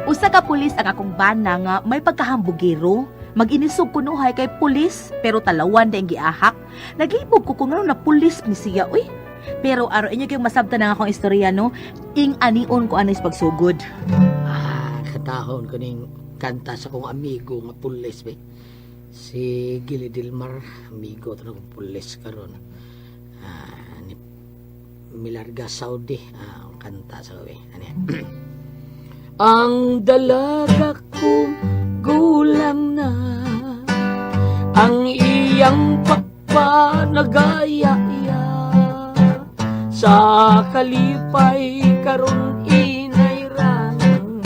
Usa ka pulis ang akong bana nga may pagkahambugero. Mag-inisog kunuhay kay pulis pero talawan na ang giahak. Naglibog ko kung ano na pulis ni siya, uy. Pero aron inyo kayong masabtan ang akong istorya, no? Ing anion ko anis pagsugod. Ah, katahon ko ning kanta sa kong amigo nga pulis be. Si Gili Dilmar, amigo to akong pulis karon. Ah, ni Milarga Saudi, ah, ang kanta sa be. Ano yan? Ang dalaga kong gulang na, ang iyang pakpa nagaya-iya, sa kalipay karon inay rang,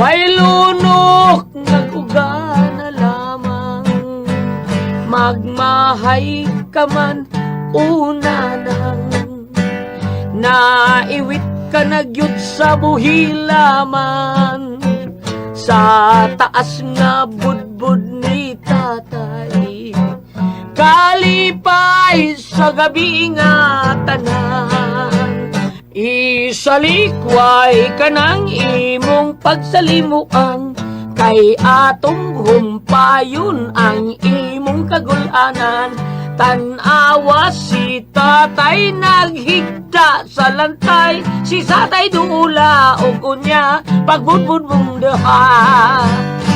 way lunok naguga na lamang. Magmahay ka man una nang, naiwit ka na gyud sa buhilaman. Sa taas nga budbud ni tatay, kalipay sa gabi nga tanan. Isalikway ka ng imong pagsalimuan, kay atong humpayon ang imong kagulanan. Tanawa si tatay naghigda sa lantay, si satay duula o kunya pagbudbud mong daha.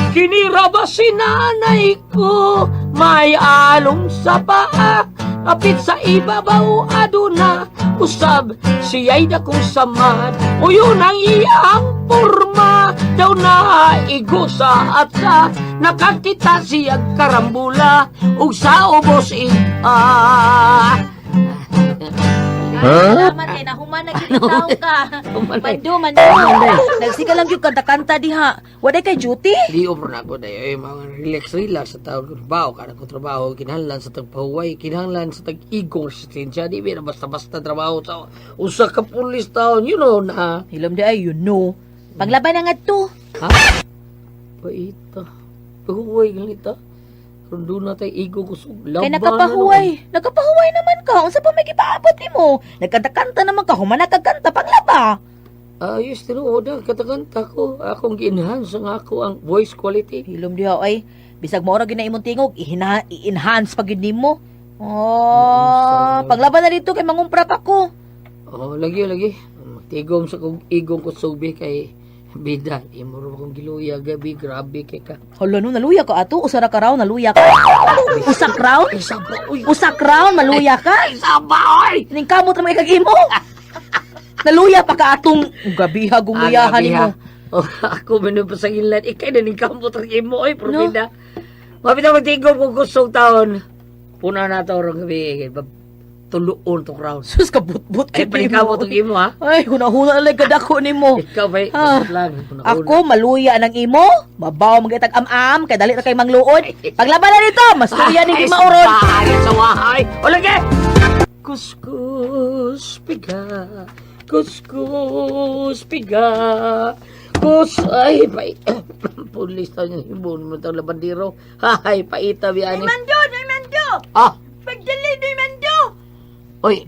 Kinira ba si nanay ko may along sa paa, kapit sa ibabaw aduna usab siya'y dakong samad. O yun ang iyang porma daw na igusa at sa nakakita siyag karambula ug sa ubos ah. Huh? Salamat kay nahuman na gyud ikaw ka. Mando, mando. Nagsika lang gyud kanta-kanta diha. Waday kay duty? Di over na ako dayo. Eh, mga relax relax sa tawag ko trabaho. Kada ko trabaho, kinahanglan sa tagpahuway, kinahanglan sa tag-igong resistensya. Di ba basta-basta trabaho sa usa ka pulis taon, you know na. Hilom di ay, you know. Paglaban na ngadto. Ha? Paita. Pahuway ganita. Kung doon na tayo igo kusog. Kay nakapahuway. Nakapahuway naman ka. Unsa pa may gipaabot nimo? Nagkanta-kanta naman ka. Human nagkanta paglaba. Ayos, tinuod na. Katakanta ko. Akong gi-enhance ang ako ang voice quality. Hilom diha ay. Bisag mo ra gyud na imong tingog, i-enhance pa gyud nimo. Oh, paglaban na dito kay mangumpra pa ko. Oh, lagi lagi. Magtigom sa kong igong kusog kay bida. Imo ra akong giluya gabi, grabe kay ka. Hala no, naluya ka ato. Usa ra ka round, naluya ka. Usa ka round? Ay saba, uy. Usa ka round, maluya ka? Ay saba, oy. Ning kamot ra may kag-imo. Naluya pa ka atong gabiha gumuyahan nimo. Oh, ako man pa sa inlan. Ikay na ning kamot ra imo oy, pero bida. Mapit ang magtigom kung gustong taon. Puna na to rong gabi. Tuluon to round. Sus ka but-but Ay, kay paningkamot ang imo ha. Ay, huna-huna lang kadako nimo. Ikaw ba? Ah, Lang. Huna-huna. Ako maluya ng imo, mabaw magitag am-am kay dali ra kay mangluod. Paglaban na dito, mas luya ning Ay, mauron. sa sa wahay. O lagi! Kuskus piga, kuskus piga, kus... Ay, pa... Pulis tayo yung hibon mo itong labandero. Hay, paita biyani. Mando, Noy Mando! Ah! Pagdali, Noy Mando! Oy,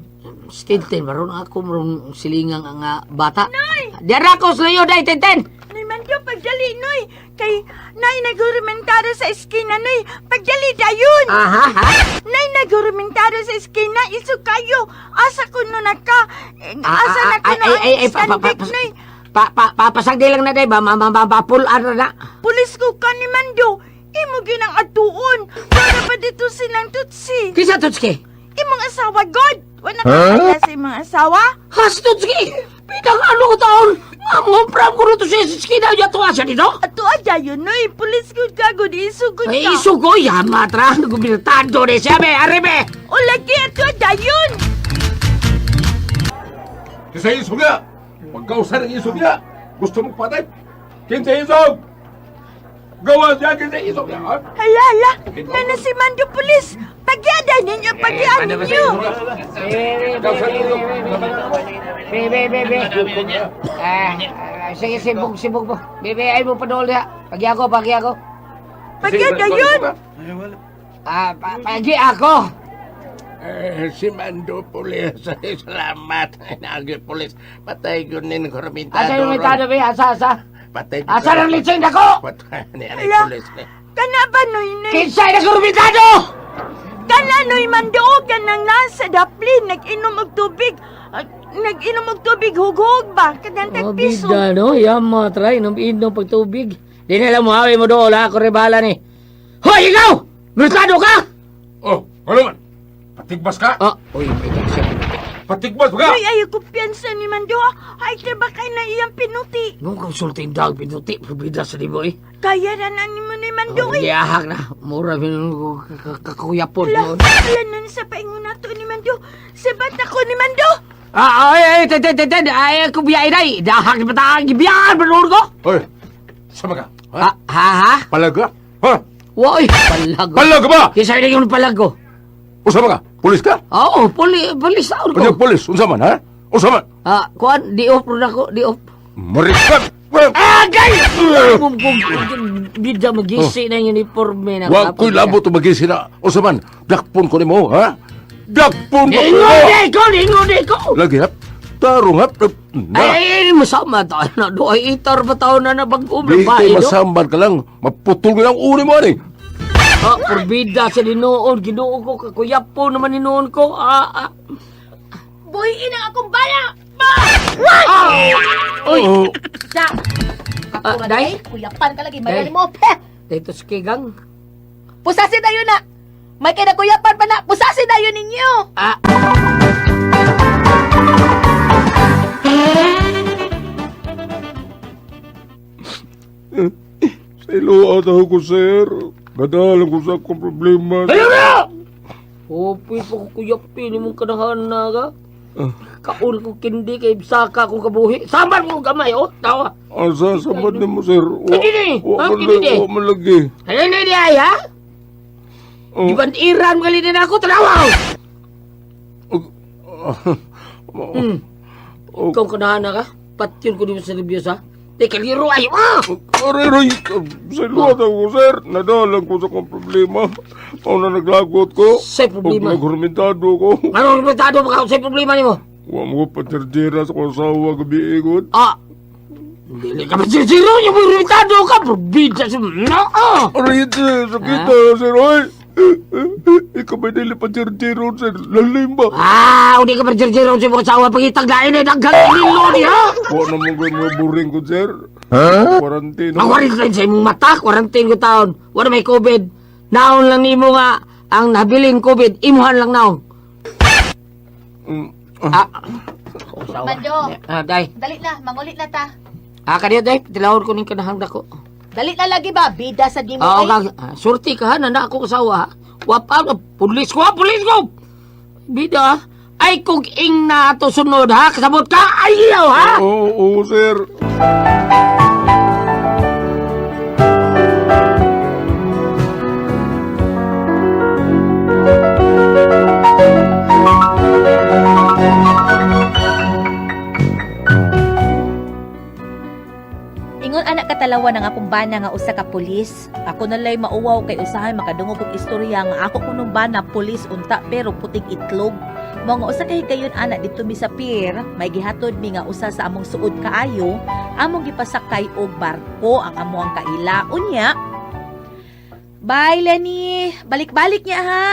Tintin, maroon ako, maroon silingang ang bata. Nay! Diyan ako sa layo, day, Tintin! Noy Mando, pagdali, Noy! Kay Nay nagurumentado sa eskina, Noy! Pagdali dayon! Aha, ha? Nay nagurumentado sa eskina, iso kayo! Asa ko no naka... eh, Asa na ko ay, no ay, ay, ay, ang pa, pa, pa, stanbik, Noy! pa, pa, papasagdi lang na, day, ba, ma, ma, ma, ma, pull out na na. Pulis ko ka ni Mando! Imo ginang atuon! Para pa dito silang tutsi! Kisa, Tutski? Imong asawa, God! Wala ka kaya sa imong asawa? Has, Tutski! Pinang ano ko taon? Mangumpram ko rito sa eskina, yato asa dito? Ato dayon, Noy! Pulis ko ka, God! Isugod Ay, ka! isugo, yamatra, nagubirtado ni siya, be, arribe! O lagi, ato dayon! Kinsa isog niya? Pagkausa ng isog niya, gusto mong patay? Kinsa isog? Gawa siya, kinsa isog niya? Ha? Hala, hala! Nana si Mando Pulis! Pagyada ninyo! Pagyaan ninyo! Pagkausa ng isog. Be, be, be, be. Ah, ah, sige, sibog, sibog mo. Be, be, ay mo padol niya. Pagi ako, pagi ako. Pagyada yun! Ah, pagi ako. Eh, si Mando Pulis. Salamat. Naagi Pulis. Patay ko nin Asa kormentado. yung mentado, be? Asa, asa? Patay. Asa ang litseng dako? Patay. Ni anay Ala. pulis ni. Kana ba, Noy, Noy? Kinsay na kurumitado? Kana, Noy, manduog ka nang nasa dapli. Nag-inom og tubig. Ah, nag-inom og tubig, hughug ba? Kanang tagpiso. Oh, no? Yama, try. Inom inom pagtubig. Di nila mo hawi mo doon. Ako rebala ni. Hoy, ikaw! Merkado ka! Oh, ano man? Patigbas ka? Ah, uy, may taxi. Patigbas ka? Noy, ayaw ko piyansa ni Mando. Ay, ba kay na iyang pinuti? Nung konsulting dag, pinuti, probida sa libo eh. Kaya ra na ni mo ni Mando, Oh, eh. Giyahak na. Mura, kakuyapon. Ala, ala na sa paingon nato ni Mando. Sa bata ko ni Mando. Ah, ay, ay, ten, ten, ten, ten. Ay, ako biyain ay. Dahak ni patang, gibiyaan, manur ko. Hoy, sama ka? Ha? Ah, ha, ha? Palag ka? Ha? Woy, palag. Palag ka ba? Kisa na yung palag ko. Unsa man ka? Pulis ka? Oo, poli, polis taon ko. Unya pulis, unsa man ha? Unsa man? Ah, kuan, di off ro na ko, di off. Marikat! Ah, gay! Bida magisi na yung uniforme na. Wa ko'y labot o magisi na. Unsa man? Dakpon ko nimo, ha? Dakpon ko Ingon di ko, ingon di ko. Lagi hap. Tarong hap. Na. Ay, ay, ay, masama ta na do ay itar ba taon na na bago Di babae kay do. masamban ka lang. Maputol ko lang uri mo ani. Ah, porbida sa Ginoo, Ginoo ko kakuyapo naman hinuon ko. Ah, ah. Buhiin ang akong bala! Ah! Uy, Oh, Sa! Ah, Ako day? Kuyapan ka lagi, Day. mayroon mo. Peh! dito sa kigang. Pusasin na yun na! May kinakuyapan pa na! Pusasin na yun ninyo! Ah, sa iluwa ko, sir. Gadalang ko sa akong problema. Ayaw na! Upi pa ko kuyapin imong kanahan na ka. Kaul ko kindi kay saka kong kabuhi. Sambar ko gamay oh, tawa. Asa sa man nimo, sir? Wa, Kini, wa ha? man Kini, lagi, wa man lagi. Ano na di ay ha? Oh. Iban Iran gali din ako tanawa. Hmm. Oh. Ikaw kanahan na ka. Patyon ko di mo sa reviews ha. Di kaliro ay ah! Aray, aray, sa iluwa ko, sir. Nadalang ko sa akong problema. Mao na naglagot ko. Say problema. Ug nagurmentado ko. Anong resultado mo ka sa problema nimo? Wa mo paterjera sa akong asawa gabi ikot. Ah. Dili ka masisiro yung resultado ka. Probida sa no. ah. Aray, sir, sakit na, sir. Oy. Ikaw ba dili paterjera, sir? Lalim ba? Ah, udi ka perjerjero sa mga sawa pagitag lain eh daghang nilo ni ha. Wa na mo kayo mga buring ko, sir. Huh? Quarantine. Ang quarantine sa imong mata, quarantine ko taon. Wala may COVID. Naon lang nimo nga ang nabilin COVID, imuhan lang naon. Mm. Ah. Usawa. Mando. Ah, day. Dali na, mangulit na ta. Ah, kaniya day, tilawon ko ning kanahang dako. Dali na lagi ba? Bida sa dimo Oo, eh. kag, ah, surti ka ha, nana ako kasawa ha. Wapa, ah, pulis ko ha, pulis ko! Bida, ah. Ay kung ing na ato sunod ha, kasabot ka, ayaw ha! Oo, oo, sir. Ingon anak katalawa ng akong bana nga usa ka pulis. Ako nalay mauwaw kay usahay makadungog og istorya nga ako kunong bana pulis unta pero puting itlog. Mao nga usa kay higayon ana didto mi sa pier, may gihatod mi nga usa sa among suod kaayo, among gipasakay og barko ang amoang kaila. Unya. Bye Lenny, balik-balik niya ha.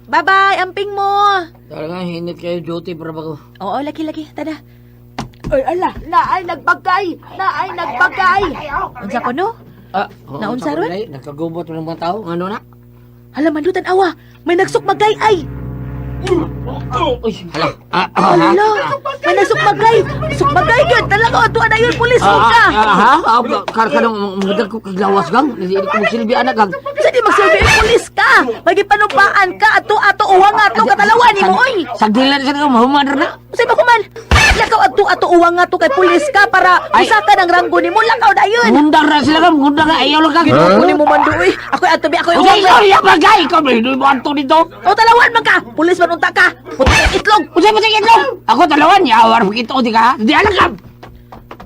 Bye-bye, amping mo. Tara nga, hinit kayo duty para bako. Oo, lagi-lagi, tada. Ay, ala, naay nagbagay. Naay nagbagay. Unsa ko no? Ah, oo, Naunsa sa ron? kulay, Nagkagubot ng mga tao, ano na? Hala mandutan awa, may nagsukmagay ay. Uy, hala. Ah, ah, ha? Hala, may nagsukmagay. Sukmagay gyud talaga ato na yun pulis Ah, mo ka. ah, ah, ha? Ah, kar ka nang magdag ko kaglawas gang. Hindi ko magsilbi anak gang. Sa di magsilbi ay pulis ka. May gipanumpaan ka ato ato uwang ato katalawan nimo oy. Sagdilan sa nga mahuman ra na. Usay ba kuman? Lakaw ato ato uwang ato kay pulis ka para Ay. usa ka ng ranggo nimo lakaw dayon. Ngundang ra sila gang, ngundang ra ayaw lang kag. Ginoo nimo man duoy. Ako'y ato bi ako'y Uy, uwang. ikaw ya bagay, ikaw may mo anto dito. O talawan man ka. Pulis man unta ka. Puti kang itlog. Unsay mo sa itlog? Ako talawan, yawar mo kito di ka. Di alam ka.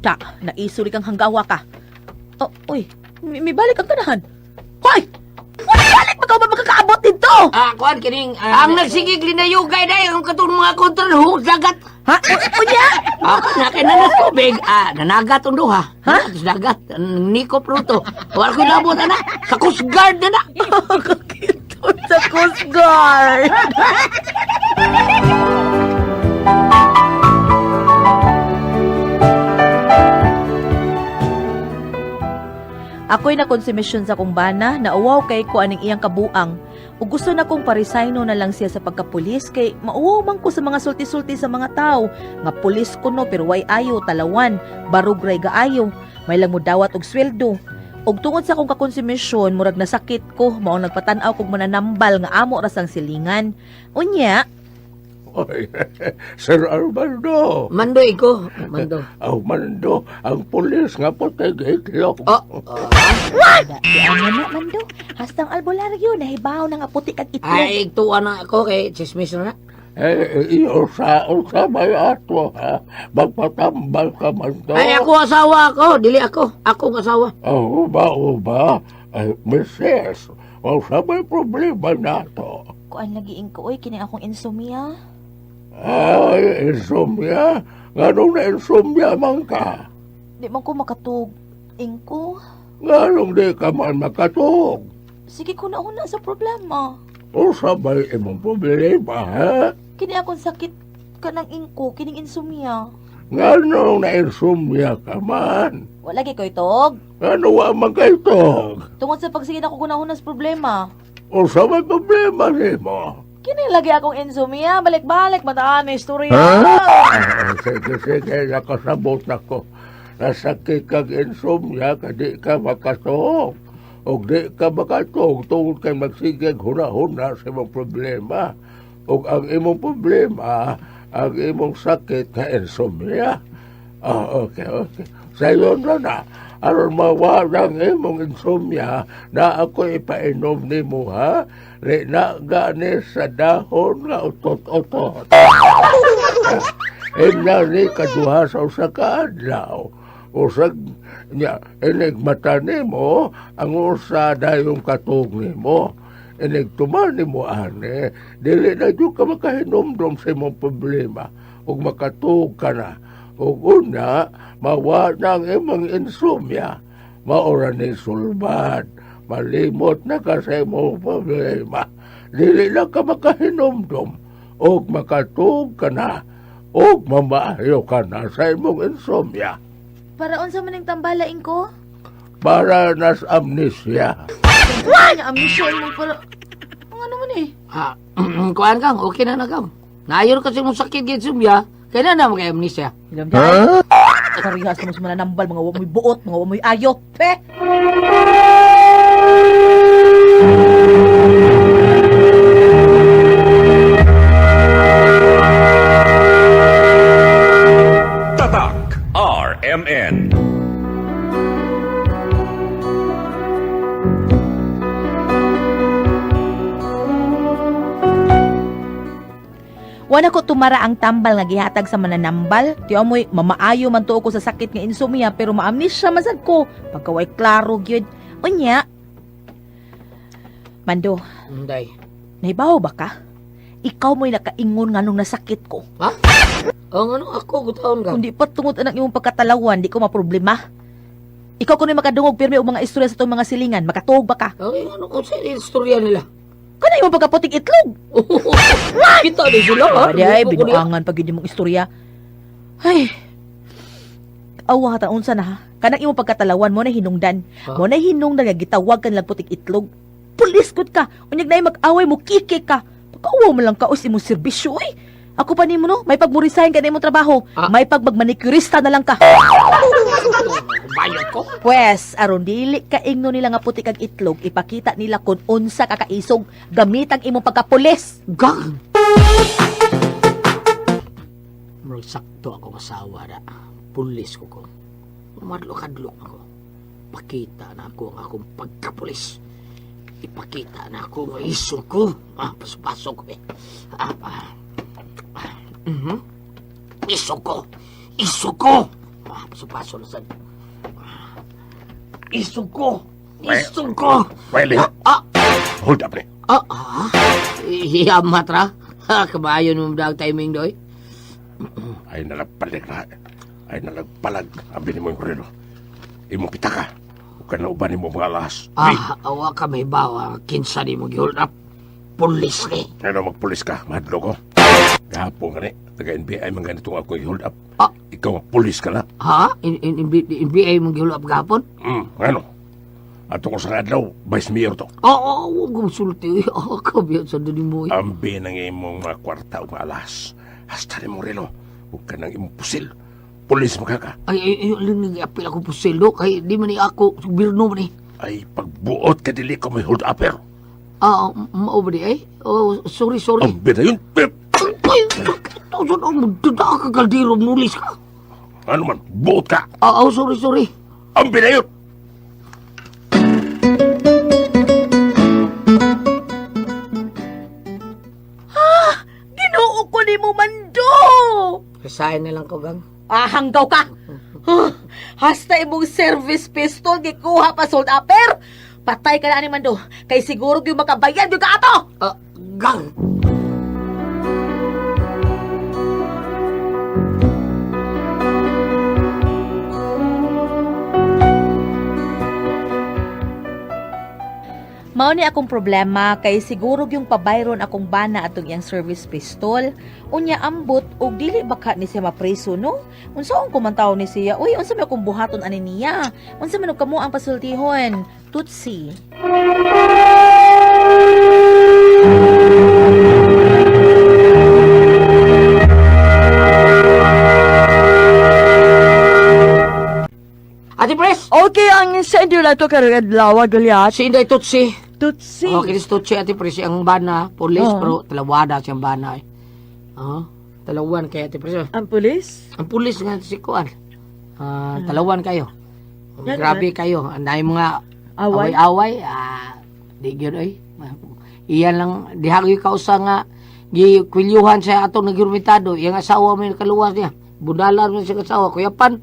Ta, naisuri kang hanggawa ka. Oh, uy, may balik ang kanahan. Hoy! Uy, balik! man ka ba makakaabot dito? Ah, kuan kining ang nagsigig linayugay dai ang katong mga kontrol hug dagat. Ha? Unya? Ako na kay nanas tubig, nanagat ang duha. Ha? Sa dagat, niko pruto. Wala ko nabot ana. Sa Coast Guard na na. Kakito sa Coast Guard. Ako'y nakonsumisyon sa kong bana, nauwaw kay ko aning iyang kabuang. Ug gusto na kong paresigno na lang siya sa pagkapulis kay mauwaw man ko sa mga sulti-sulti sa mga tao. Nga pulis ko no pero way ayo talawan, barog ray gaayo, may lang mo dawat og sweldo. Og tungod sa akong kakonsumisyon, murag nasakit ko, mao nagpatan-aw kog mananambal nga amo ra sang silingan. Unya, Oy, Sir Armando. Mando iko, mando. Aw, Mando, ang pulis nga puti itlog. Oh, di amo na mando. Hastang albularyo nahibaw na nga puti kag itlog. Ay, tuwa na ako kay chismis na na. Eh, iyo sa usa may ato, ha? Magpatambal ka, Mando. Ay, ako asawa ako, dili ako. Ako ang asawa. Aw, uba, uba. Ay, misis, usa may problema nato. Kuan lagi ko oy kini akong insomnia. Ay, insomnia. Nganong na insomnia man ka? Di man ko makatug. Ingko, Nganong di ka man makatug? sige ko na una sa problema. Usa may imong problema, ha? Kini akong sakit kanang ingko, kining insomnia. Nganong na insomnia ka man? Wala gyud ko itog. Ngano wa man kay tog? Tungod sa pagsige na ko gunahon sa problema. Usa may problema nimo? Kini lagi akong insomnia, balik-balik mataan na istorya. Ah, sige, sige, nakasabot ako. Nasakit kag insomnia, ka di ka makatuog. O di ka makatuog tungod kay magsigeg huna-huna sa imong problema. O ang imong problema, ang imong sakit nga insomnia. Ah, okay, okay. Sayon na na. Aron mawala ang imong insomnia na ako ipainom nimo ha. Rina gani sa dahon nga utot-utot. Ina ni kaduha sa usa ka adlaw. Usag nya inig mata nimo ang usa dayong katug nimo. Inig tuman nimo ani, dili na jud ka makahinomdom sa imong problema ug makatuog ka na. Ug una, mawa na ang imong insomnia. Maora ni sulbad. Malimot na ka sa imong problema. Dili na ka makahinomdom ug makatuog ka na ug mamaayo ka na sa imong insomnia. Para unsa man ning tambala ingko? Para nas amnesia. What? Amnesia mo para ang ano man eh. Ah, kuan kang, okay na na kang. Naayon kasi mong sakit gid sumya, kaya na naman kay amnesia. Ilam huh? Parehas mo sa mananambal, mga wa mo'y buot, mga wa mo'y ayo. Pe! Tatak RMN. Wala ko tumara ang tambal nga gihatag sa mananambal. Tiyo mo'y mamaayo man tuo ko sa sakit nga insomnia pero maamnesia man sad ko. Pagkaway klaro gyud. Unya. Mando, Inday. nahibaw ba ka? Ikaw mo'y nakaingon nga nung nasakit ko. Ha? Ang ano ako gutaon ka? Kundi pa tungod anang imong pagkatalawan, di ko maproblema. Ikaw kuno'y makadungog pirmi og mga istorya sa itong mga silingan, makatuog ba ka? Ang ano ko sa istorya nila? Kana imong pagkaputing itlog. Kita ni sila ha. Di ay, Grupo ko niya. binuangan pag yun mong istorya. Ay, awa ka unsa na ha. Kanang imong pagkatalawan mo na hinungdan. Ha? Mo na hinungdan nga gitawag ka nilang putik itlog. Pulis gud ka. Unyag na mag-away mo kiki ka. Pagkauwaw mo lang ka os imong serbisyo oy. Ako pa nimo no, may pagmurisahin ka na imong trabaho. Ah. May pagmagmanicurista na lang ka. Bayot ko. Pwes, aron dili ka ingno nila nga putik kag itlog, ipakita nila kung unsa ka kaisog gamit ang imong pagkapulis. Gang! Murag sakto akong asawa na. Pulis ko ko. Madlok-adlok ako. Pakita na ako ang akong pagkapulis. Ipakita na ako ang isog ko. Ah, pasok-pasok ko eh. Ah, ah. Ah, mhm. Isog ko! Isog ko! Ah, pasok-pasok na sad. Ah, Isog ko! Isog ko! Pwede. Ah! Hold up ni. Ah, ah. Hiyamat ra. Ha, kabayon mo dag timing doy. Ay nalagpalag na. Ay nalagpalag. Abi ni mo yung relo. Imong pitaka. Ug kana uban nimo mga alas. Ah, awa ka may bawa. Kinsa di mo gihold up. Pulis ni. Ano magpulis ka, mahadlo ko. Gahapon ka ni, taga NBI man ganitong ako i-hold up. Ah. Ikaw ang pulis ka na. Ha? In, in, in, NBI mo gihold up gahapon? Ano? Ato ko sa adlaw, Vice Mayor to. Oo, oh, oh, huwag sulti. Oh, kabiyat sa dali mo. Eh. Ambi ng imong mga kwarta o mga alas. Hasta ni mo relo. Huwag ka nang imong pusil. Pulis mo ka ka. Ay, ay, ay, alam nga, apil ako pusil, do. Kay, di man ni ako, gobyerno man eh. Ay pagbuot ka dili ko may hold upper. Ah, mao ba di ay? Oh, sorry, sorry. Ambi na yun. Pip! Ay, tawson, oh, magdada ka, kaldero, nulis ka. Ano man, buot ka. Ah, oh, sorry, sorry. Ambi na yun. Ginoo ko ni mo Mando. Resign na lang ko, gang. Ah, hanggaw ka. Huh, hasta imong service pistol gikuha pa sold upper. Patay ka na ani Mando. Kay siguro gyud makabayad gyud ka ato. Ah, gang! Mao ni akong problema kay siguro yung pabayron akong bana atong iyang service pistol. Unya ambot og dili baka ni siya mapreso no? Unsaon ko man tawo ni siya? Uy, unsa may akong buhaton ani niya? Unsa man og kamo ang pasultihon? Tutsi. Ate Pres! Okay, ang sender na to karong adlaw, Goliath. Si Inday Tutsi. Tutsi. Oh, kinis Tutsi, Ate Pres, ang bana, pulis, Oo. pero talawada siyang bana eh. Oo, talawan kay Ate Pres. Ang pulis? Ang pulis nga si Kuan. Ah, talawan kayo. Yan, Grabe kayo. Ang dami mga Away? away-away. Ah, di gyud oy. Iyan lang diha gyud kausa nga gikwilyuhan siya atong nagirmitado. Iyang asawa may nakaluwas niya. Budalan mo siya asawa. Kuya Pan,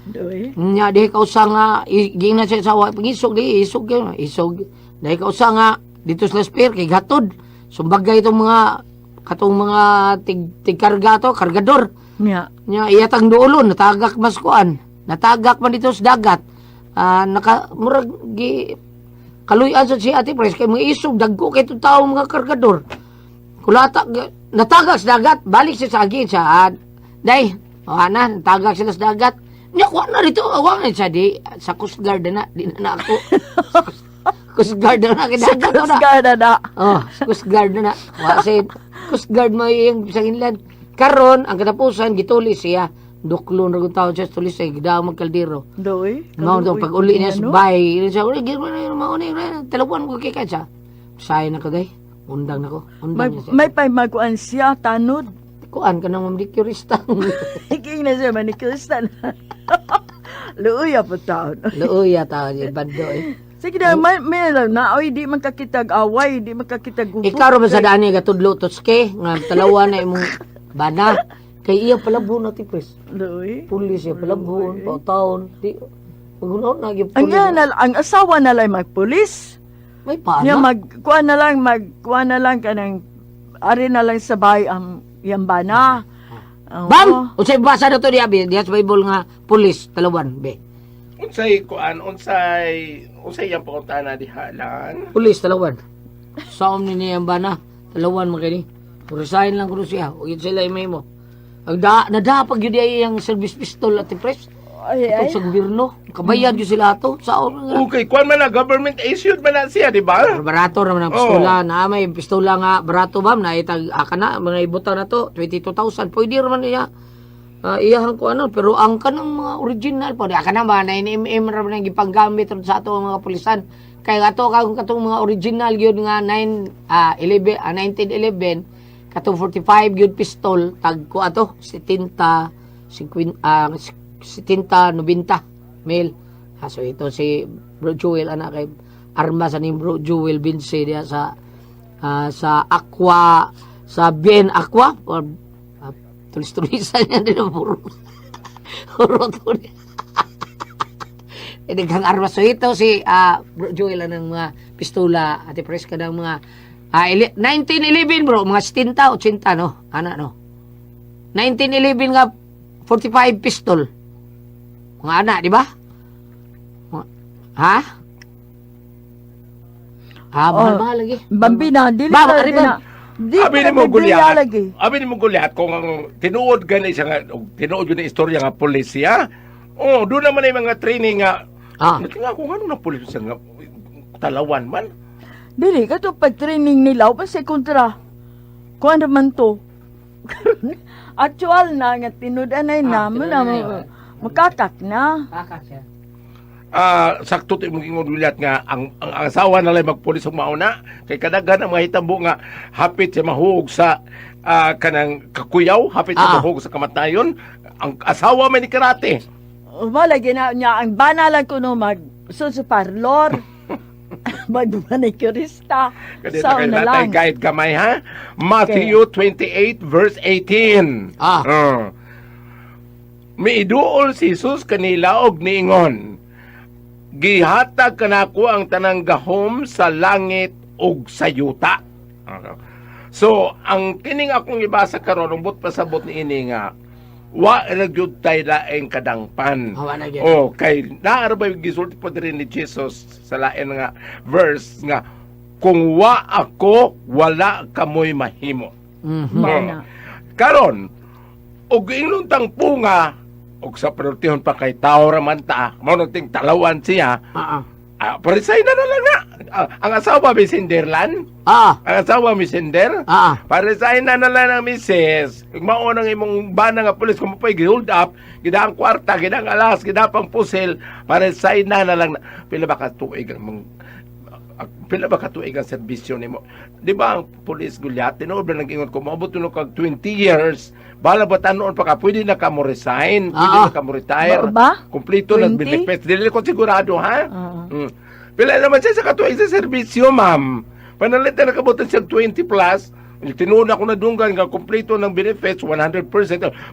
Doy. nya diha kausa nga giingnan siya asawa pangisog di isog gyud isog. Diha kausa nga dito sa spear kay gatod. Sumbagay itong mga katong mga tig tigkarga to, kargador. Nya. Nya iyatang duolon natagak mas kuan. Natagak man dito sa dagat. Ah, naka murag gi kaluy-an sa si Ate Pres kay mga isog dagko kay itong tao mga kargador. Kulata natagak sa dagat, balik siya sa agin siya. Ah, day, o ana, natagak sila sa dagat. Nya kuan na dito, awa na siya di sa Coast Guard na, di na, na ako. Sa Coast Guard na na Sa kidagat Coast na. Guard na na. Oh, sa Coast Guard na na. Wa si Coast Guard mo yung sa inland. Karon ang katapusan gituli siya. Duklon ra gud taon siya sa tulis ay gidaw magkaldero. Doy. Mao to pag uli niya sa Ano? bay, siya, "Uli, gid mao ni, talawan ko kay siya. Say na ko day. Undang na ko. May, Undang na siya. may pay siya, tanod. Kuan ka nang manicurista. King na siya, manicurista na. Luya po taon. Luoya taon ni bando eh. Sige na, may alam na, oy, di man kakitag away, di man kakitag gubo. Ikaw ra ba sa daan niya gatudlo tutske nga talawa na imong bana kay iya palabon na ti pres. Luoy. Pulis siya palabon, taon. Di Pagunaon na gyud Ang, pulis. nga na, ang asawa na lang magpulis. May paana. Nya mag kuan na lang mag kuan na lang kanang ari na lang sa bahay ang iyang bana. Oo. Bam! Unsay basa na to diya be? Diya sa Bible nga pulis talawan be. Unsay kuan, unsay unsay iyang pangutana diha lan? Pulis talawan. Saom ni niya ang bana. Talawan man kini. Resign lang kuno siya. Ug yun sila imay mo. Ang da nadapag yun ay ang service pistol at press. Ay, ay. Atong sa gobyerno. Kabayad yun sila ato. Saom nga. Okay, kuan man na government issued man na siya, di ba? Pero barato naman ang pistola. Na may pistola nga barato bam na itag aka na mga ibutang na to 22,000 pwede raman niya. Ah, iyahan ko ano pero ang kanang mga original po di aka na ba 9mm ra man ang gipanggamit ron sa ato ang mga pulisan kay ato kang katong mga original gyud nga 9 11 1911 katong 45 gyud pistol tag ko ato 70 50 70 90 mil. So ito si Bro Jewel anak kay arma sa ni Bro Jewel Vince diya sa sa Aqua sa Bien Aqua or tulis-tulisan niya din ang puro puro to niya. Daghang armas. So ito si Bro Joel ang mga pistola, Ate Pres, kanang mga 1911, bro, mga 70, 80, no? Ana, no? 1911 nga 45 pistol. Mga ana, di ba? Ha? Ah, mahal-mahal lagi. Bambina, dili Ba, na ari ba? na. Di Abi na ni mo Biblia gulyat. lagi. Abi ni mo gulyat kung ang tinuod gani siya nga og tinuod yun ang istorya nga pulis siya. Oh, doon naman ay mga training nga. Nga kung ano na pulis siya nga talawan man. Dili ka to pag-training nila pa sa kontra. Kuan naman to. Actual na nga tinud-anay na mo na tinud-anay, oh. makakak na. Kaka siya. Sakto to imong ingon gulyat nga ang asawa na lang magpulis og mauna kay kadaghan ang mga hitabo nga hapit siya mahuog sa kanang kakuyaw, hapit siya mahuog sa kamatayon. Ang asawa may ni karate. Wala gina niya ang bana lang kuno mag sa parlor. Magmanicurista. Kasi Sa kay na natay lang. kahit gamay ha. Matthew 28 verse 18. Miiduol si Jesus kanila og niingon. Gihatag kanako ang tanang gahom sa langit ug sa yuta. So, ang kining akong ibasa karon umbot pasabot niini nga wa ra gyud tay laing kadangpan. Ah, wa na gyud. Oh, kay naa ra ba yung gisulti po diri ni Jesus sa lain nga verse nga kung wa ako wala kamoy mahimo. Mao na. Karon og ingnon tang punga og sa panultihon pa kay tao ra man ta, mao nang ting talawan siya. Parisay na na lang na. Ang asawa mi sinderlan? Ang asawa mi sinder? Parisay na na lang ang misis. Kung mao nang imong bana nga pulis kung mapay hold up, gida ang kwarta, gida ang alas, gida pang pusil, parisay na na lang. Na. Pila ba ka tuig ang mong pila ba ka tuig ang serbisyo nimo? Di ba ang pulis gulyat, tinuod ba nag-ingon ko, maabot no kag 20 years, bala ba tanon pa ka, pwede na ka mo resign, pwede na ka mo retire. Ba- ba? Kompleto na 20? benefits. Dili ko sigurado, ha? Pila naman siya sa katuig sa serbisyo, ma'am. Panalit na nakabutan siya 20 plus, tinuod ako na dunggan nga kompleto ng benefits, 100%.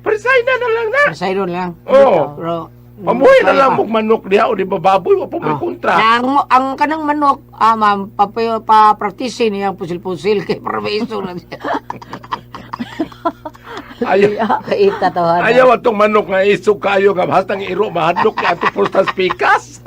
Paresign na na lang na. Paresign na lang. Oo. Pero, Pamuhi na lang pa. mong manok diha o di ba baboy, wa po may kontra. Na, ang kanang manok, ma'am, pa-practice niya ang pusil-pusil kay para may iso na siya. Ayaw. Kaita tawanan. Ayaw atong manok nga isog kayo nga hastang iro mahadlok kay ato pulsas pikas.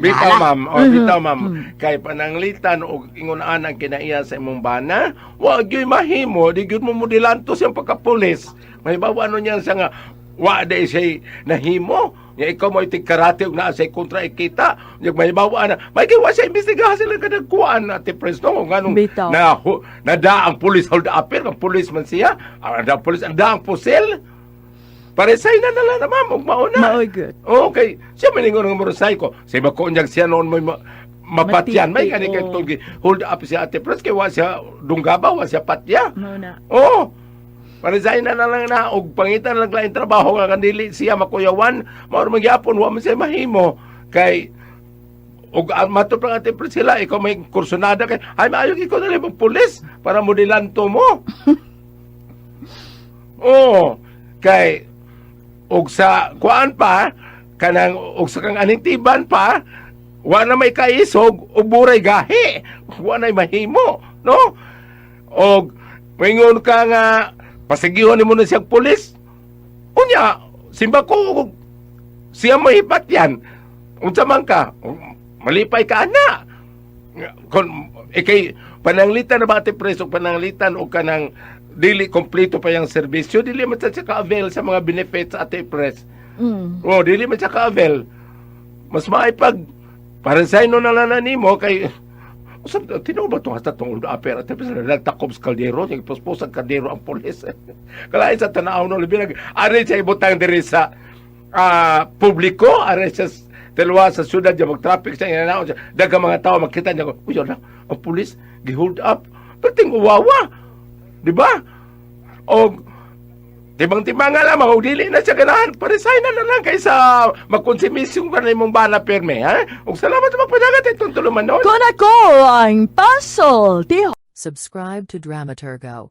Bitaw ma'am, o bitaw ma'am, kay pananglitan og ingon-an ang kinaiya sa imong bana, wa gyud mahimo, di gyud mo modilanto siyang pagkapulis. May bawa ano niyan siya nga wa di siya nahimo. Nya ikaw mo itig karate ug naa siya kontra ikita, nya may bawa na. May giwa siya imbestigahan sila kanang kuan ate Pres no kung anong Bitaw. na nada ang pulis hold upper, ang pulis man siya, ang da pulis ang da ang pusil. Paresay na na lang na ma'am, ug mauna. Maoy good. Okay. Siya maningon nga morosay ko. Sa iba ko unyag siya noon may mapatyan. May Matiti, kani kay oo. tulgi. Hold up siya ate Pres kay wa siya dunggaba, wa siya patya. Mao na. Oo. Paresign na na lang na og pangitan lang laing trabaho nga kandili siya makuyawan, mao ra man gyapon wa man siya mahimo kay og mato pa ate Pres sila ikaw may kursunada kay ay maayo ikaw na lang pulis para mo dilanto mo. Oo. Kay og sa kuan pa kanang og sa kang aning tiban pa wa na may kaisog og buray gahi wa na mahimo no og moingon ka nga pasigihon nimo na siyang pulis unya simba ko og siya mahipat yan unsa man ka malipay ka ana kon ikay pananglitan na ba ate preso pananglitan og kanang dili kompleto pa yang serbisyo dili man sa siya ka-avail sa mga benefits ate pres. Oh, dili man siya ka-avail. Mas maipag para sa ino na lang na nimo kay usab tinuod ba tong hasta tong old upper ate pres nagtakob sa kaldero nagpuspos ang kaldero ang pulis. Kalain sa tanaw no labi nag ari siya ibutang diri sa publiko ari siya telwa sa syudad niya mag-traffic sa inanaon siya daghang mga tao makita niya uy ala ang pulis gi-hold up perting uwawa di ba og tibang-tibanga lamang og dili na siya ganahan paresign na lang kaysa magkonsumisyon ka na imong bana perme ha og salamat sa pagpadagat itong tulumanon. Kun ako ang puzzle, ti Subscribe to Dramaturgo.